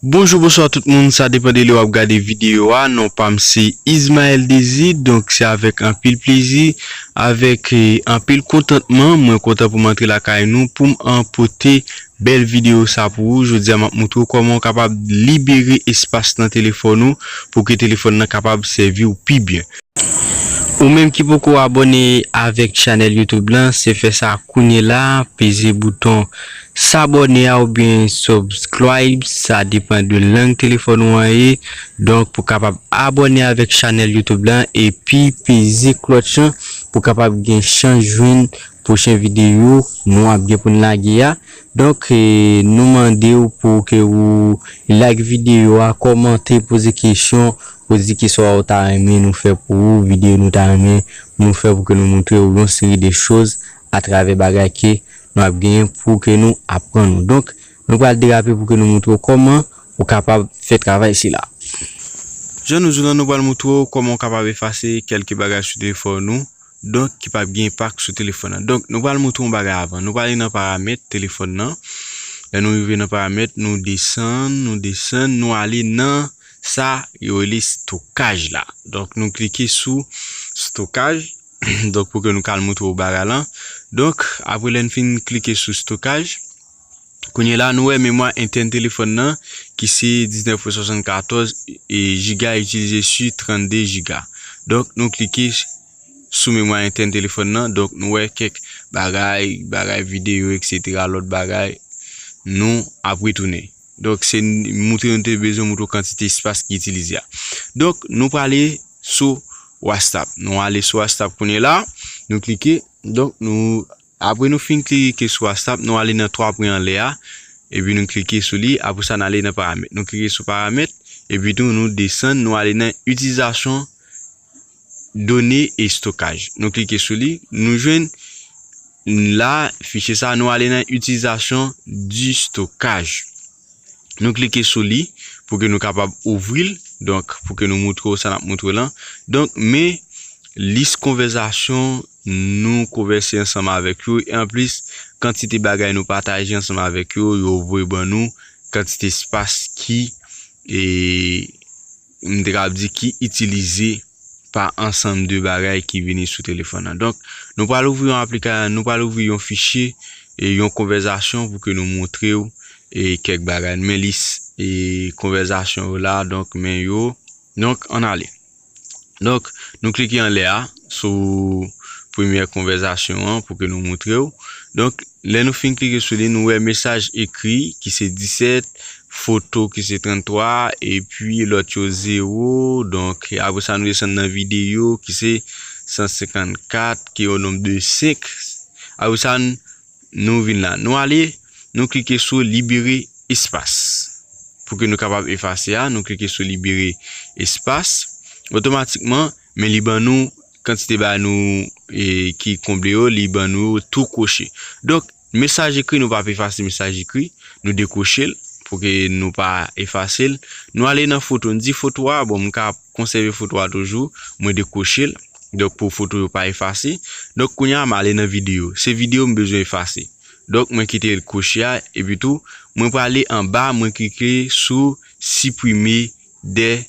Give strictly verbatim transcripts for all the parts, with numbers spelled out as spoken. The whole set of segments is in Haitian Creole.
Bonjou, bonswa tout moun, sa depann de lè w ap gade videyo a. Non pa m se Ismaël Désir, donk se avèk anpil plezi, avèk eh, anpil kontantman, mwen kontan pou m antre lakay nou, pou m an pote bèl videyo sa pou ou. Jodi a, m ap montre w kòman w kapab libere espas nan telefòn ou, pou ke telefòn nan kapab sèvi w pi byen. Ou menm ki poko abòne avèk chanèl YouTube lan, se fè sa kounye la, peze bouton sabòne a oubyen subscribe, sa depann de lang telefòn ou an ye. Donk, pou kapab abòne avèk chanèl YouTube lan, epi peze klòch lan, pou kapab gen chans jwenn pwochen videyo nou ap gen pou n lage a. Donk, eh, nou mande w pou ke ou like videyo a, kòmante, poze kesyon, poze kesyon ou ta renmen nou fè pou ou, videyo nou ta renmen nou fè pou ke nou montre w yon seri de choz atravè bagay ke nou ap genyen pou ke nou aprann ou. Donk, nou pral derape pou ke nou montre w kòman ou kapab fè travay sila. Jan nou di w lan, nou pral montre w kòman w kapab efase kèlke bagay sou telefòn ou, donk ki p ap gen enpak sou telefòn nan. Donk, nou pral montre w yon bagay avan. Nou pral ale nan paramèt telefòn nan. Lè nou rive nan paramèt, nou desann, nou desann, nou ale nan sa yo rele stokaj la. Donk, nou klike sou stokaj. Donk, pou ke nou ka al montre w bagay lan. Donk, apre lè n fin klike sou stokaj, kounye la, nou wè memwa entèn telefòn nan, ki se diznèf pwen swasannkatòz e jiga itilize sou trannde jiga. Donk, nou klike sou memwa entèn telefòn nan. Donk, nou wè kèk bagay, bagay videyo, etsetera, lòt bagay, nou ap retounen. Donk, se montre nou te bezwen montre w kantite espas ki itilize a. Donk, nou prale sou WhatsApp. Nou ale sou WhatsApp kounye la. Nou klike. Donk, nou, apre nou fin klike sou WhatsApp, nou ale nan twa pwen anlè a. Epi nou klike sou li. Apre sa, n ale nan paramèt. Nou klike sou paramèt. Epi tou, nou desann, nou ale nan itilizasyon done e stokaj. Nou klike sou li. Nou jwenn la, fichye sa, nou ale nan itilizasyon di stokaj. Nou klike sou li pou ke nou kapab ouvri l. Donk, pou ke nou montre w sa n ap montre w lan. Donk, men lis konvèsasyon nou konvèse ansanm avèk yo. E anplis, kantite bagay nou pataje ansanm avèk yo, yo voye ban nou kantite espas ki, e, m te kab di ki itilize pa ansanm de bagay ki vini sou telefòn nan. Donk, nou pral ouvri yon aplika-, nou pral ouvri yon fichye, e yon konvèsasyon pou ke nou montre w, e kèk bagay. Men lis, e konvèsasyon yo la, donk, men yo. Donk, ann ale. Donk, nou klike anlè a, sou premyè konvèsasyon an pou ke nou montre w. Donk, lè nou fin klike sou li, nou wè mesaj ekri ki se disèt, foto ki se tranntwa, epi lòt yo zewo. Donk, apre sa, nou desann nan videyo ki se san senkannkat, ki o nonb de senk. Apre sa, n-, nou vin la. Nou ale, nou klike sou libere espas. Pou ke nou kapab efase a, nou klike sou libere espas. Otomatikman, men li ban nou kantite bagay nou, e, ki konble yo, li ban nou yo tou kwoche. Donk, mesaj ekri, nou p ap efase mesaj ekri, nou dekwoche l pou ke nou pa efase l. Nou ale nan foto, n di foto a, bon, m ka konsève foto a toujou, mwen dekwoche l. Donk, pou foto yo pa efase. Donk, kounye a, m ale nan videyo. Se videyo m bezwen efase. Donk, mwen kite l kwoche a, epi tou, mwen prale anba, mwen klike sou siprime dè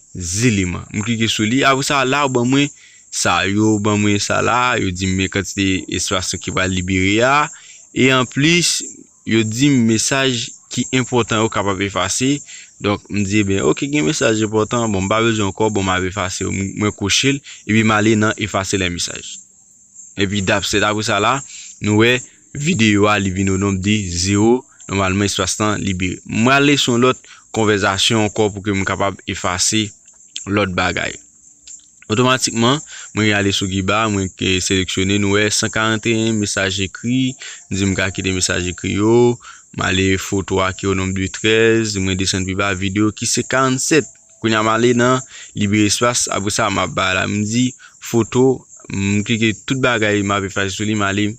eleman. M klike sou li. Apre sa, la, yo ban mwen sa, yo ban mwen sa la, yo di m men kantite espas ki pral libere a. E anplis, yo di m mesaj ki enpòtan yo kapab efase. Donk, m di, ebyen, oke, gen mesaj enpòtan, bon, m pa bezwen ankò, bon, m ap efase yo. M-, mwen kwoche l, epi m ale nan efase lè mesaj. Epi, dapsèt apre sa la, nou wè videyo a, li vin o nonb de zewo, nòmalman, espas lan libere. Mwen ale sou yon lòt konvèsasyon ankò pou ke m kapab efase lòt bagay. Otomatikman, mwen ale sou Giba, mwen ke seleksyone, nou wè san karanteyen mesaj ekri, m di m ka kite mesaj ekri yo, m ale foto a ki o nonb de trèz, mwen desann pi ba, videyo ki se karannsèt. Kounye a, m ale nan libere espas, apre sa, m ap ba la, m di foto, m klike tout bagay, m ap efase sou li, m ale,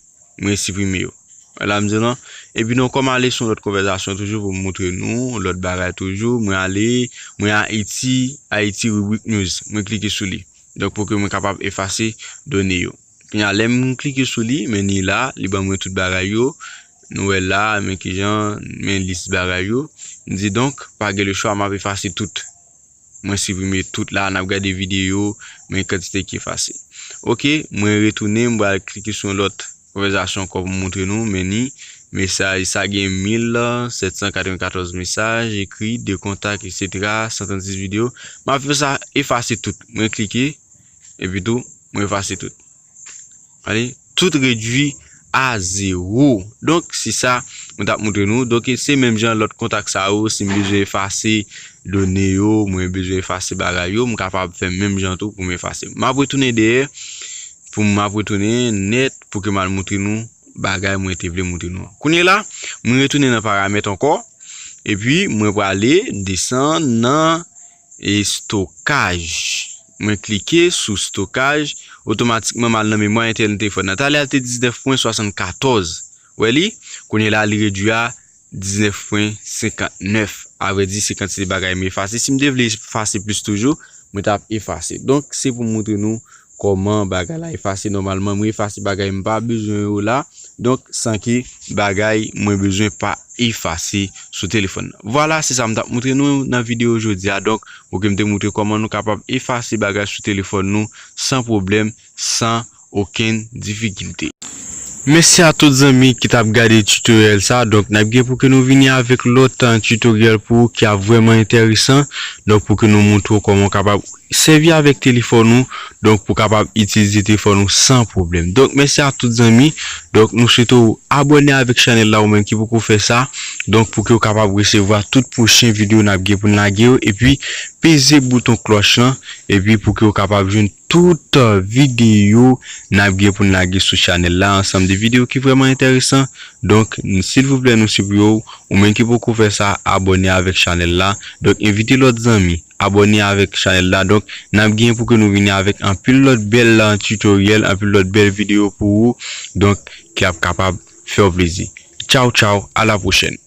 mwen siprime yo. La m di w lan. Epi nou ankò m ale sou yon lòt konvèsasyon toujou pou m montre nou lòt bagay toujou. Mwen ale, mwen Ayiti, Ayiti ribrik news. Mwen klike sou li. Donk pou ke mwen kapab efase done yo. Kounye a lè m klike sou li, men ni la, li ban mwen tout bagay yo. Nou wè la, men kijan, men lis bagay yo. M di donk, pa gen le chwa, m ap efase tout. Mwen siprime tout la, n ap gade videyo, men kantite ki efase. Oke, mwen retounen, m pral klike sou yon lòt konvèsasyon ankò pou m montre nou, men ni mesaj, sa gen mil sèt san katrevenkatòz mesaj ekri, de kontak, etsetera, san trannsis videyo. M ap fè sa, efase tout. Mwen klike, epi tou, mwen efase tout. Ale, tout redwi a zewo. Donk, se sa mwen t ap montre nou. Donk, se menm jan lòt kontak sa yo, si m bezwen efase done yo, mwen bezwen efase bagay yo, m kapab fè menm jan tou pou m efase. M ap retounen dèyè, pou m ap retounen nèt, pou ke m al montre nou bagay mwen te vle montre nou an. Kounye la, mwen retounen nan paramèt ankò, epi mwen prale desann nan e stokaj. Mwen klike sou stokaj, otomatikman m al nan memwa entènèl telefòn nan. Talè a te diznèf pwen swasannkatòz. Wè li? Kounye la, li redwi a diznèf pwen senkantnèf. Avrèdi, se kantite bagay m efase. Si m te vle efase plis toujou, mwen t ap efase. Donk, se pou m montre nou kòman bagay la efase nòmalman. Mwen efase bagay m pa bezwen yo la. Donk, san ke bagay mwen bezwen pa efase sou telefòn nan. Vwala, se sa m t ap montre nou nan videyo jodi a. Donk, pou ke m te montre kòman nou kapab efase bagay sou telefòn nou san pwoblèm, san okenn difikilte. Mèsi a tout zanmi ki t ap gade tutoriel sa. Donk, n ap gen pou ke nou vini avèk lòt, eh, tutoriel pou ou ki ap vrèman enteresan. Donk, pou ke nou montre w kòman w kapab sèvi avèk telefòn ou, donk, pou kapab itilize telefòn ou san pwoblèm. Donk, mèsi a tout zanmi. Donk, nou swete w abòne avèk chanèl la ou menm ki poko fè sa. Donk, pou ke w kapab resevwa tout pwochen videyo n ap gen pou n lage yo. Epi, peze bouton klòch lan. Epi, pou ke w kapab jwenn tout, eh, videyo n ap gen pou n lage sou chanèl la, ansanm de videyo ki vrèman enteresan. Donk, n-, silvouplè, nou sipriye w, ou menm ki poko fè sa, abòne avèk chanèl la. Donk, envite lòt zanmi, abòne avèk chanèl la. Donk, n ap gen pou ke nou vini avèk anpil lòt bèl, eh, tutoriel, anpil lòt bèl videyo pou ou. Donk, ki ap kapab fè w plezi. Tchaw, tchaw, a la pwochèn.